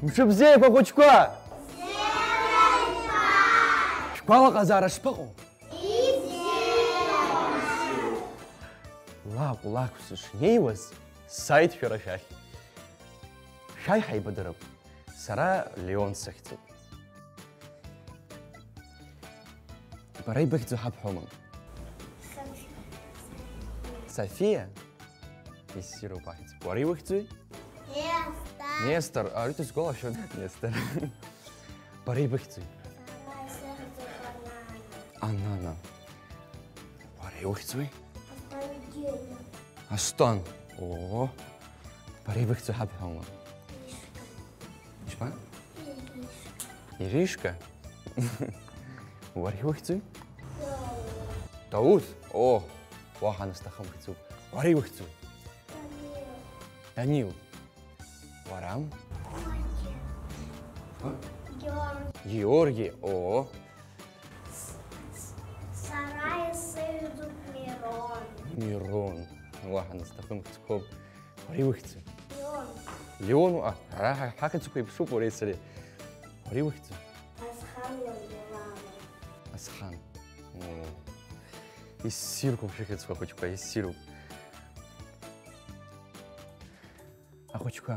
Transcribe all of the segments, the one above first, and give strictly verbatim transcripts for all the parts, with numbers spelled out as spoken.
Мшыбзиақәа, хәыҷқәа! Шәгәалаҟазаара шԥаҟоу? Лакә-лакә сышнеиуаз, сааит шәара шәахь. Шәааи ҳаибадырып. Сара Леон сахьӡуп. Бара ибыхьӡу ҳабҳәома? София. София? Иссируп ахьӡ. Уара иухьӡуи? Нестор. Нестор, ари дысгәалашәон, Нестор. Бара ибыхьӡуи? Сара исыхьӡуп Анана. Анана. Уара иухьӡуи? Астангелиа. Астан. Оо. Бара ибыхьӡуи ҳабҳәома? Иришка. Ишԥа? Иришка. Иришка? Уара иухьӡуи? Даур. Даур? Оо, уаҳа насҭахым хьӡуп. Уара иухьӡуи? Данил. Данил. Уара? Георги. Георги. Георги, оо. С-, с-, сара исыхьӡуп Мирон. Мирон. Уаҳа насҭахым хьӡқәоуп. Уара иухьӡу? Леон. Леон, а, ара ҳа-, ҳахьӡқәа еиԥшуп уареи сареи. Уара иухьӡу? Асхан Владимир. Асхан. Мм. Иссирқәоуп шәыхьӡқәа, ахәыҷқәа, иссируп. Ахәыҷқәа,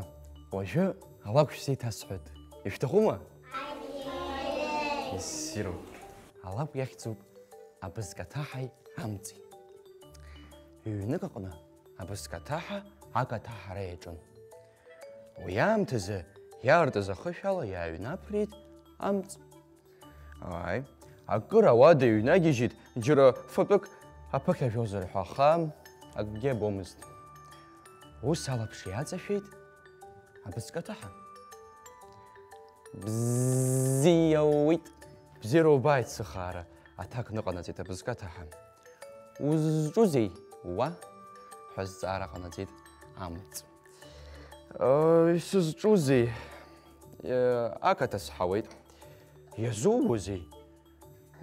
уажәы алакә шәзеиҭасҳәоит. Ишәҭахума? Иссируп. Алакә иахьӡуп абызкаҭаҳаи амҵи. Ҩнык аҟны абызкаҭаҳа акаҭаҳара иаҿын. Уи аамҭазы иаартыз ахышә ала иааҩнаԥрит амҵ. Ааи, акыр ауада иҩнагьежьит, џьара фатәык аԥыхьажәозар ҳәа, аха акгьы абомызт. Ус алаԥш иаҵашәеит абызкаҭаҳа. Бзиа ууит, бзиара убааит, сыхаара, аҭак ныҟанаҵеит абызкаҭаҳа. Узҿузеи, уа? Ҳәа зҵаара ҟанаҵеит амҵ. Исызҿузеи? Ақаҭа сҳауеит. Иазууазеи?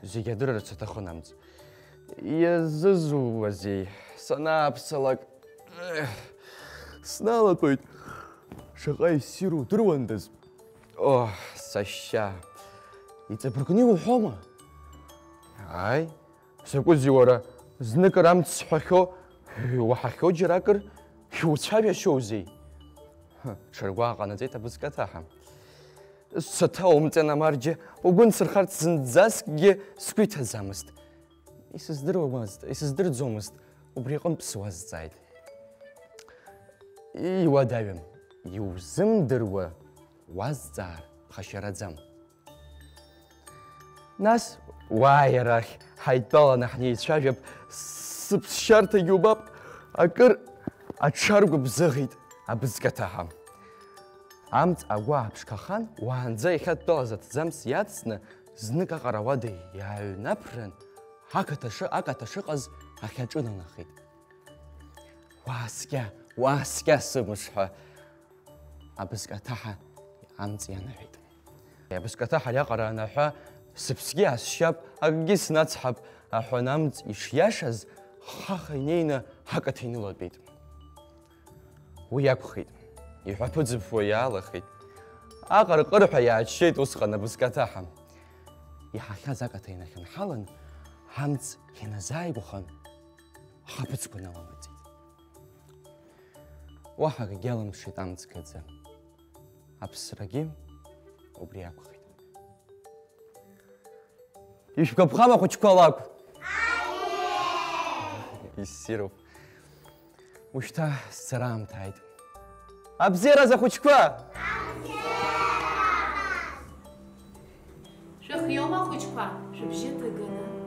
Зегь адырырц аҭахын амҵ. Иазызууазеи? Санааԥсалак, ех, сналатәоит. Шаҟа иссиру удыруандаз? О, сашьа, иҵабыргны иуҳәома? Ааи, закәызеи уара, зныкыр амц сҳәахьоу, иуаҳахьоу џьаракыр, иуцәажәашьоузеи? Ҳы, ҽыргәаҟ ҟанаҵеит абызкаҭаҳа. Саҭаумҵан, амарџьа, угәы нсырхарц зынӡаскгьы сгәы иҭаӡамызт. Исыздыруамызт, исыздырӡомызт, убри аҟынтә суазҵааит. Иуадаҩым, иузымдыруа уазҵаар ԥхашьараӡам. Нас уааи арахь, ҳаидтәаланы ҳнеицәажәап, сыԥсшьарҭагьы убап, акыр аҽаргәыбзыӷит абызкаҭаҳа. Амҵ агәы ааԥшқахан, уаанӡа иахьадтәалаз аҭӡамц иацны, знык аҟара ауада иааҩнаԥрын, ақаҭа шы-, акаҭа шыҟаз ахь аҿынанахеит. Уааскьа, уааскьа, сымыш ҳәа абызкаҭаҳа амҵ ианаҳәеит. Абызкаҭаҳа ариаҟара анаҳәа, сыԥсгьы аасшьап, акгьы снацҳап, аҳәан амҵ ишиашаз, хаха инеины ҳакаҭа инылатәеит. Уи акәхеит, иҳәаԥыӡыԥуа иаалахеит. Аҟырҟырҳәа иааччеит усҟан абызкаҭаҳа. Иҳахьаз акаҭа инахьынҳалан, ҳамҵ ианазааигәахан, ахаԥыцқәа наланаҵеит. Уаҳа акгьы алымшеит амҵ гаӡа. Аԥсрагьы убри акәхеит. Ишәгәаԥхама, ахәыҷқәа, алакә? Иссируп. Ушьҭа сцара аамҭа ааит. Абзиараз, ахәыҷқәа! Шәыхиоума, ахәыҷқәа? Шәыбжьы ҭыганы.